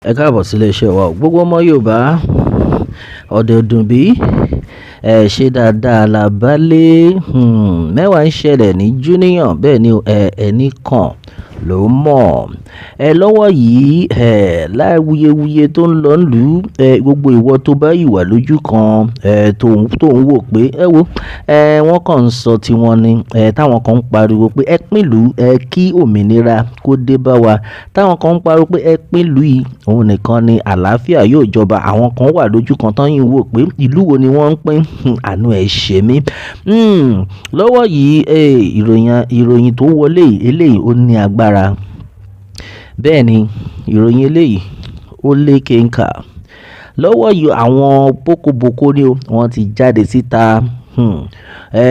Ẹ káàbọ̀ sí ilé iṣẹ́ wa. Gbogbo ọmọ Yorùbá, ọ̀dẹ̀ ọdún bí, ẹ ṣe dáadáa la bá lé. Mẹ́wàá ń ṣẹlẹ̀ ní Junior, bẹ́ẹ̀ ni ẹni kan ló mọ̀. Ẹ lọ́wọ́ yìí, láì wuyewuye tó ń lọ lù, gbogbo ìwọ tó bá ìwà lójú kan, tó ń wò pé ẹ wo, wọ́n kàn ń sọ tiwọn ni. Táwọn kan ń pariwo pé ẹ pín ìlú, kí òmìnira kó dé bá wa. Táwọn kan ń pariwo pé ẹ pín ìlú yìí, òun nìkan ni àlàáfíà yóò jọba. Àwọn kan wà lójú kan tán yìí ń wò pé ìlú wo ni wọ́n ń pín. Àánú ẹ ṣe mí. Lọ́wọ́ yìí, ìròyìn tó wọlé eléyìí ó ní agbára. Bẹ́ẹ̀ ni ìròyìn eléyìí ó lé kenkà. Lọ́wọ́ yìí àwọn bókobòko ni o, wọ́n ti jáde síta.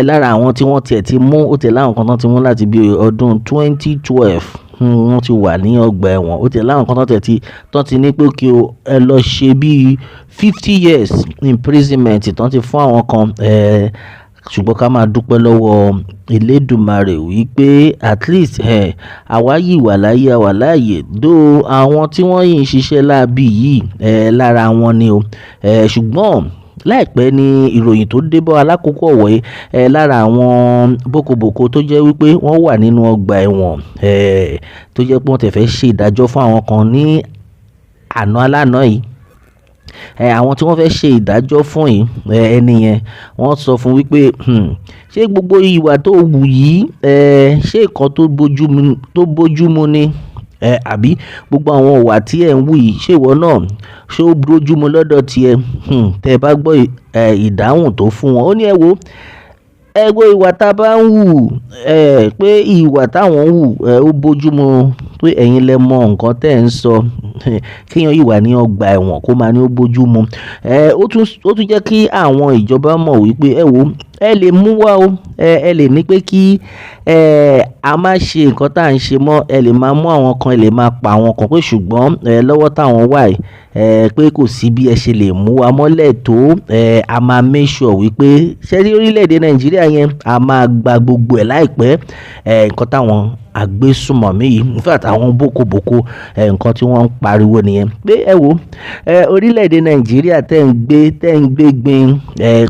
Lára àwọn tí wọ́n tiẹ̀ ti mú, ó tiẹ̀ láwọn kan tán ti mú láti bí ọdún 2012. Wọ́n ti wà ní ọgbà ẹ̀wọ̀n. Ó tiẹ̀ láwọn kan tán tiẹ̀ ti, tán ti ní pé kí o, ẹ lọ ṣe bí 50 years imprisonment tán ti fún àwọn kan. Ṣùgbọ́n ká máa dúpẹ́ lọ́wọ́ Elédùmarè wípé at least, àwa yìí wà láyé, àwa láàyè. Though àwọn tí wọ́n yìí ń ṣiṣẹ́ láabi yìí, lára wọn ni o. Ṣùgbọ́n láìpẹ́ ní ìròyìn tó dé bá alákòókò ọ̀wọ́ yìí, lára àwọn bókobòko tó jẹ́ wípé wọ́n wà nínú ọgbà ẹ̀wọ̀n, tó jẹ́ pé wọ́n tẹ̀ fẹ́ ṣe ìdájọ́ fún àwọn kan ní àná aláná yìí. Àwọn tí wọ́n fẹ́ ṣe ìdájọ́ fún yìí, ẹni yẹn wọ́n sọ fún wípé, ṣé gbogbo ìwà tó wù yìí, ṣé nǹkan tó bójú mu ni? Àbí gbogbo àwọn ìwà tí ẹ̀ ń wù yìí, ṣé ìwọ náà ṣé ó bójú mu lọ́dọ̀ ti ẹ? Tẹ bá gbọ́ ìdáhùn tó fún wọn, ó ní ẹ wo, ẹ wo ìwà tá bá ń wù, pé ìwà táwọn ń wù, ó bójú mu, pé ẹ̀yin lẹ mọ nǹkan tí ẹ̀ ń sọ. Kí èèyàn yìí wà ní ọgbà ẹ̀wọ̀n kó máa ní ó bójú mu. Ó tún jẹ́ kí àwọn ìjọba mọ̀ wípé ẹ wo, ẹ lè mú wá o. Ẹ lè ní pé kí, a má ṣe nǹkan tí à ń ṣe mọ́. Ẹ lè máa mú àwọn kan, ẹ lè máa pa àwọn kan pé ṣùgbọ́n, lọ́wọ́ táwọn wà yìí, pé kò sí bí ẹ ṣe lè mú wa mọ́lẹ̀ tó. A máa make sure wípé ṣé ní orílẹ̀ èdè Nàìjíríà yẹn, a máa gba gbogbo ẹ̀ láìpẹ́. Nǹkan táwọn agbésùnmọ̀mí yìí, in fact àwọn bókobòko, nǹkan tí wọ́n ń pariwo nìyẹn. Pé ẹ wo, orílẹ̀ èdè Nàìjíríà tẹ́ ń gbé gbin,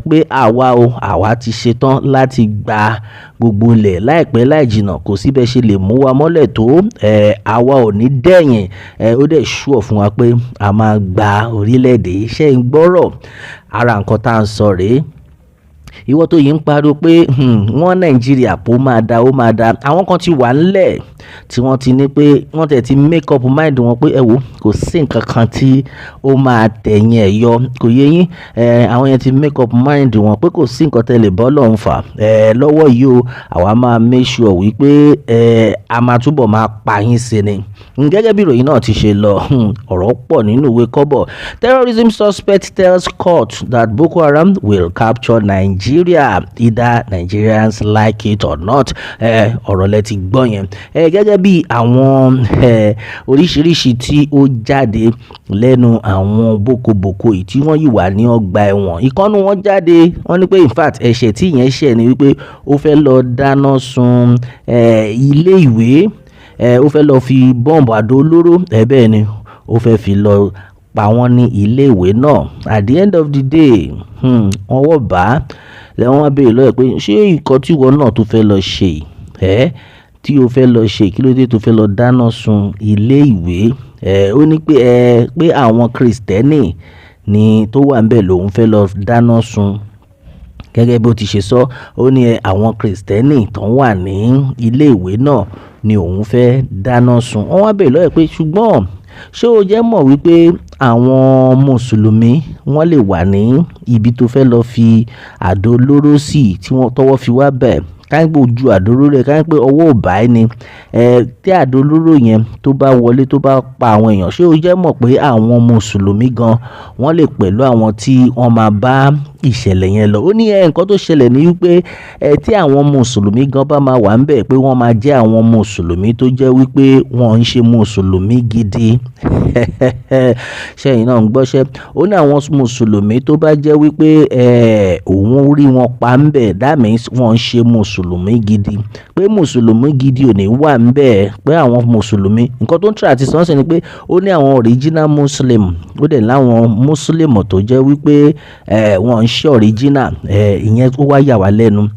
pé àwa o, àwa ti ṣetán láti gba gbogbo ilẹ̀ láìpẹ́ láìjìnà. Kò sí bí ẹ ṣe lè mú wa mọ́lẹ̀ tó. Àwa ò ní dẹ̀yìn. Ó dẹ̀ sure fún wa pé a máa gba orílẹ̀ èdè yìí. Ṣé ń gbọ́rọ̀? Ara nǹkan tí à ń sọ rèé. Ìwọ tó yìí ń pariwo pé, wọ́n Nàìjíríà pó máa da, ó máa da. Àwọn kan ti wà nílẹ̀ tí wọ́n ti ní pé wọ́n tẹ̀ ti make up mind wọn pé ẹ wo, kò sí nǹkan kan tí ó máa tẹ̀yìn ẹ̀ yọ. Kò yé yín? Àwọn yẹn ti make up mind wọn pé kò sí nǹkan tẹ lè bọ́ lọ́hun fà. Lọ́wọ́ yìí o, àwa máa make sure wípé, a máa túbọ̀ máa pa yín sí ni. Gẹ́gẹ́ bí ìròyìn náà ti ṣe lọ, ọ̀rọ̀ pọ̀ nínú ìwé kọ́bọ̀. Terrorism suspect tells court that Boko Haram will capture Nigeria either Nigerians like it or not. Ọ̀rọ̀ lẹ ti gbọ́ yẹn. Gẹ́gẹ́ bí àwọn, oríṣìíríṣìí tí ó jáde lẹ́nu àwọn bókobòko yìí tí wọ́n yìí wà ní ọgbà ẹ̀wọ̀n. Ìkan nínú wọn jáde, wọ́n ní pé in fact ẹ̀ṣẹ̀ tí ìyẹn ṣẹ̀ ni wípé ó fẹ́ lọ dáná sun, ilé ìwé. Ó fẹ́ lọ fi bọ́ǹbù àdó olóró, bẹ́ẹ̀ ni, ó fẹ́ fi lọ pa wọ́n ní ilé ìwé náà. At the end of the day, ọwọ́ bá, lẹ́wọ́n wá béèrè lọ́wọ́ ẹ̀ pé ṣé nǹkan tí ìwọ náà tó fẹ́ lọ ṣe, tí o fẹ́ lọ ṣe, kí ló dé tó fẹ́ lọ dáná sun ilé ìwé? Ó ní pé, pé àwọn Kristẹni ni tó wà níbẹ̀ lòun fẹ́ lọ dáná sun. Gẹ́gẹ́ bí ó ti ṣe sọ, ó ní àwọn Kristẹni tó wà ní ilé ìwé náà ni òun fẹ́ dáná sun. Wọ́n wá béèrè lọ́wọ́ ẹ̀ pé ṣùgbọ́n ṣé o jẹ́ mọ̀ wípé àwọn Mùsùlùmí wọ́n lè wà ní ibi tó fẹ́ lọ fi àdó olóró sí tí wọ́n tọwọ́ fi wá bẹ̀? Ká ní pé ojú àdó olóró ẹ, ká ní pé ọwọ́ ò bá ẹ ni. Tí àdó olóró yẹn tó bá wọlé tó bá pa àwọn èèyàn, ṣé o jẹ́ mọ̀ pé àwọn Mùsùlùmí gan wọ́n lè pẹ̀lú àwọn tí wọ́n máa bá Ìṣẹ̀lẹ̀ yẹn lọ, ó ní ẹ nǹkan tó ṣẹlẹ̀ ní wípé ẹ tí àwọn mùsùlùmí gan bá máa wà ńbẹ̀, pé wọ́n máa jẹ́ àwọn mùsùlùmí tó jẹ́ wípé wọ́n ń ṣe mùsùlùmí gidi. Ṣẹ́yìn náà ń gbọ́ṣẹ́? Ó ní àwọn mùsùlùmí tó bá jẹ́ wípé òun rí wọn pa ńbẹ̀, that means wọ́n ń ṣe mùsùlùmí gidi, pé mùsùlùmí gidi ò ní wà ńbẹ̀, pé àwọn mùsùlùmí, nǹkan tó ń try àti sọ ni pé ó ní àwọn original Muslim, ó dẹ̀ láwọn Muslim tó jẹ́ wípé wọ́n ń ṣe original. Ìyẹn ó wá yà wá lẹ́nu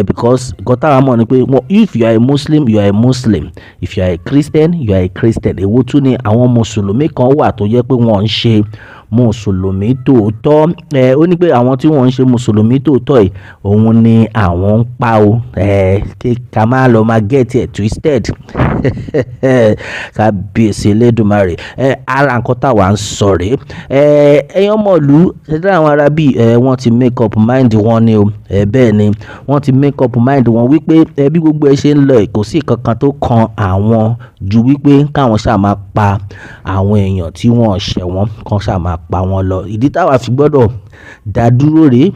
because nǹkan táwa mọ̀ ni pé if you are a Muslim, you are a Muslim; if you are a Christian, you are a Christian. Èwo tún ni àwọn mùsùlùmí kan wà tó jẹ́ pé wọ́n ń ṣe mùsùlùmí tòótọ́? Ó ní pé àwọn tí wọ́n ń ṣe mùsùlùmí tòótọ́ yìí, òun ni àwọn ń pa o. Kí ká má lọ máa get it twisted. Kábíyèsí Elédùmarè. Ara nǹkan táwa ń sọ rèé. Ẹ̀yin ọmọ ìlú, ṣe dá àwọn ará bí wọ́n ti make up mind wọn ni o. Bẹ́ẹ̀ ni, wọ́n ti make up mind wọn wípé bí gbogbo ẹ ṣe ń lọ, kò sí nǹkan kan tó kan àwọn ju wípé káwọn ṣáà máa pa àwọn èèyàn tí wọ́n ṣẹ̀ wọ́n, kán ṣáà máa pa wọ́n lọ. Ìdí táwa fi gbọ́dọ̀ dá dúró rèé.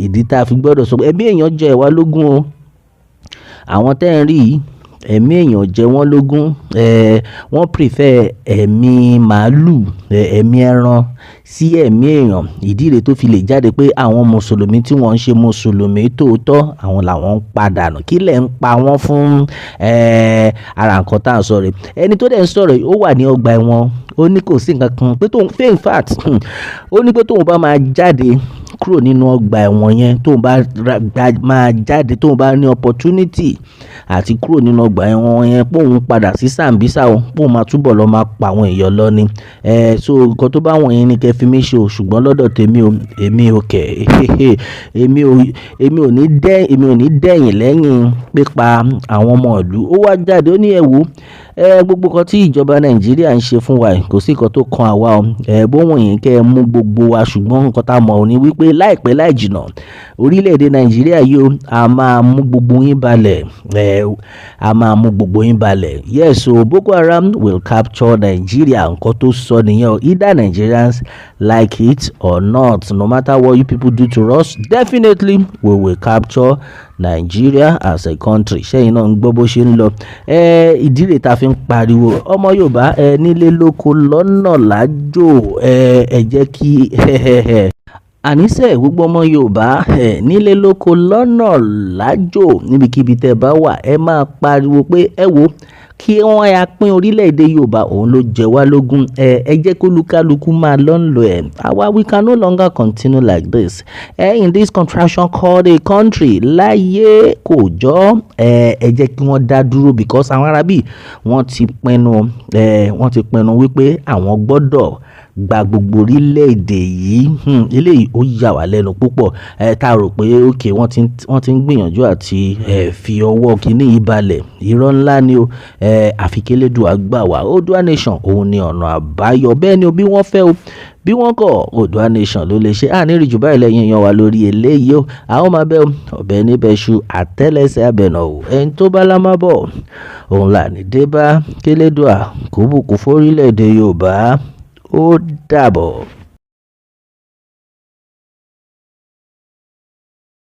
Ìdí tá a fi gbọ́dọ̀ sọ pé ẹ̀mí èèyàn jẹ wá lógún o. Àwọn tẹ́ ń rí yìí, ẹ̀mí èèyàn jẹ wọ́n lógún. Wọ́n prefer ẹ̀mí màlúù, ẹ̀mí ẹran sí ẹ̀mí èèyàn. Ìdí rèé tó fi lè jáde pé àwọn mùsùlùmí tí wọ́n ń ṣe mùsùlùmí tòótọ́, àwọn làwọn ń padànù. Kí lẹ̀ ń pa wọ́n fún? Ara nǹkan tá à ń sọ rèé. Ẹni tó dẹ̀ ń sọ̀rọ̀ yìí, ó wà ní ọgbà ẹ̀wọ̀n. Ó ní kò sí nǹkan kan pé tóun, in fact, ó ní pé tóun bá máa jáde kúrò nínú ọgbà ẹ̀wọ̀n yẹn, tóun bá máa jáde, tóun bá ní opportunity àti kúrò nínú ọgbà ẹ̀wọ̀n yẹn, pé òun padà sí Sambisa o, pé òun máa túbọ̀ lọ máa pa àwọn èèyàn lọ ni. So nǹkan tó bá wọ̀nyí ni kẹ́ fi mí ṣe o, ṣùgbọ́n lọ́dọ̀ tèmi o, èmi ò kẹ̀, èmi ò ní dẹ̀yìn lẹ́yìn pípa àwọn ọmọ ìlú. Ó wá jáde, ó ní ẹ wò ẹ, gbogbo nǹkan tí ìjọba Nàìjíríà ń ṣe fún wa yìí, kò sí nǹkan tó kan àwa o. Bó wùn yín kẹ́ ẹ mú gbogbo wa, ṣùgbọ́n nǹkan tá a mọ̀ ní wípé láìpẹ́ láì jìnnà, orílẹ̀-èdè Nàìjíríà yìí o, a máa mú gbogbo yín balẹ̀. A máa mú gbogbo yín balẹ̀. Yes o, Boko Haram will capture Nigeria. Nǹkan tó sọ nìyẹn o. Either Nigerians like it or not, no matter what you people do to us, definitely we will capture Nigeria as a country. Ṣẹ́yìn náà ń gbọ́ bó ṣe ń lọ? Ìdí rèé tá a fi ń pariwo, ọmọ Yorùbá, nílé lóko, lọ́nà lájò, ẹ jẹ́ kí àníṣe gbogbo ọmọ Yorùbá, nílé lóko, lọ́nà lájò, níbikíbi tẹ́ ẹ bá wà, ẹ máa pariwo pé ẹ wo kí wọ́n ya pín orílẹ̀-èdè Yorùbá, òun ló jẹ wá lógún. Ẹ jẹ́ kó lúkálukú máa lọ ń lọ ẹ̀. Àwa, we can no longer continue like this in this contraption called a country. Láyé kò jọ. Ẹ jẹ́ kí wọ́n dá dúró because àwọn arábì wọ́n ti pinnu wípé àwọn gbọ́dọ̀ gba gbogbo orílẹ̀-èdè yìí. Eléyìí ó yà wá lẹ́nu púpọ̀. Tá a rò pé okay, wọ́n ti ń gbìyànjú àti fi ọwọ́ kínní yìí balẹ̀. Irọ́ ńlá ni o. Àfi k'Elédùà gbà wá. Oòduà Nation, òun ni ọ̀nà àbáyọ. Bẹ́ẹ̀ ni o, bí wọ́n fẹ́ o, bí wọ́n kọ̀, Oòduà Nation ló lè ṣe. Àní rí jù báyìí lẹ́yìn èèyàn wa lórí eléyìí o. A ó máa bẹ́ o, ọ̀bẹ níbẹ̀ ṣu àtẹ́lẹsẹ̀ abẹ̀nà o. Ẹni tó bá lá má bọ̀, òun là ní dé bá. K'Elédùà kó bùkún fórílẹ̀-èdè Yorùbá. Ó dàbọ̀.